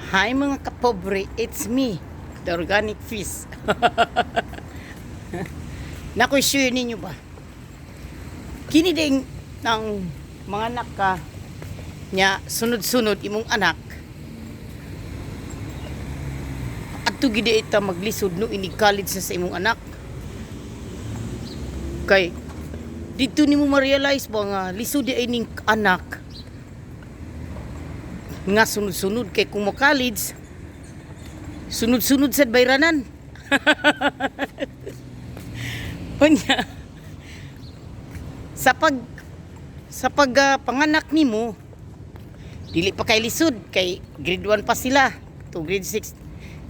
Hi, mga kapobre, it's me, the organic fish. Naku, sure ninyo ba? Kini din ng mga anak ka nya sunod-sunod imong anak adto gid ita maglisod no inig college na sa imong anak, kay dito nimo ma-realize ba nga lisod di ay ning anak nga sunod-sunod, kay kung mo college, sunod-sunod sad bayranan. Unya sa pag panganak nimo, dili pa kay lisod kay grade 1 pa sila to grade 6,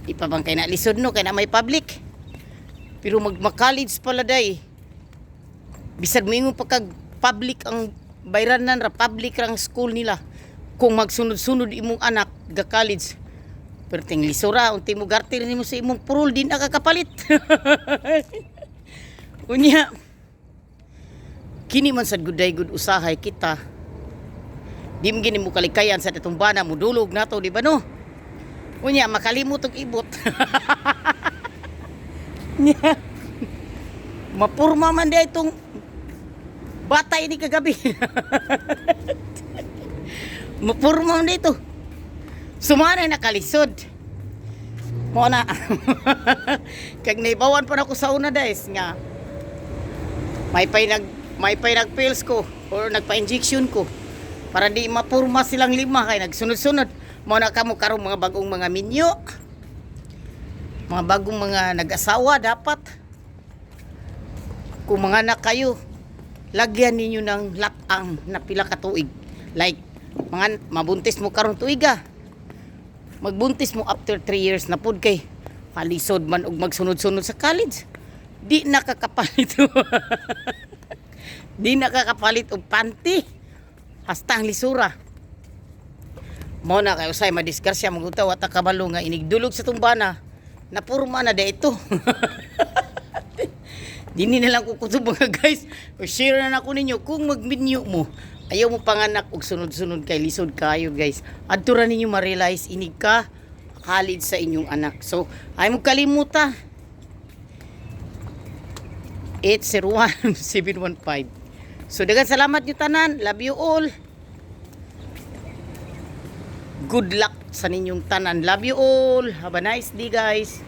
di pa bang kay na lisod no, kay na may public. Pero mag college pala day, bisag moingon pa kag public ang bayranan ra, public ra ang school nila, kung magsunod-sunod imong anak ga college, perting lisura. Unti mo garter nimo sa imong purol, di na kakapalit. Unya kini man sad gud gud usahay kita di mo gini mo kalikayan sa atong bana, mudulog nato, di ba no? Unya makalimot og ibot. Nya mapurma man di itong bata ini kagabi, mapurma man dito. Sumana nakalisod mo na kag naibawan pa na ako sa una, guys, nga may pay nag pills ko or nagpa-injection ko para di mapurma silang lima kay nagsunod-sunod. Mo na kamo karong mga bagong mga minyo, mga bagong mga nag-asawa, dapat kung mga anak kayo, lagyan ninyo ng latang na pila ka tuig. Like mga mabuntis mo karon tuiga, magbuntis mo after 3 years na pud, kay kalisod man og magsunod-sunod sa college, di nakakapalit di nakakapalit og panty hasta ang lisura. Mo na kay usay madisgrasya magunta, wa ta kabalo nga inigdulog sa tumbana, napurma na ito. Dini na lang ko kutob, mga guys. O share na nako ninyo, kung magminyo mo, ayaw mo panganak og sunod-sunod kay lisod kayo, guys. Adto ra ninyo ma-realize inig ka college sa inyong anak. So, ay mo kalimuta. 801-715. So, daghang salamat nyo tanan. Love you all. Good luck sa ninyong tanan. Love you all. Have a nice day, guys.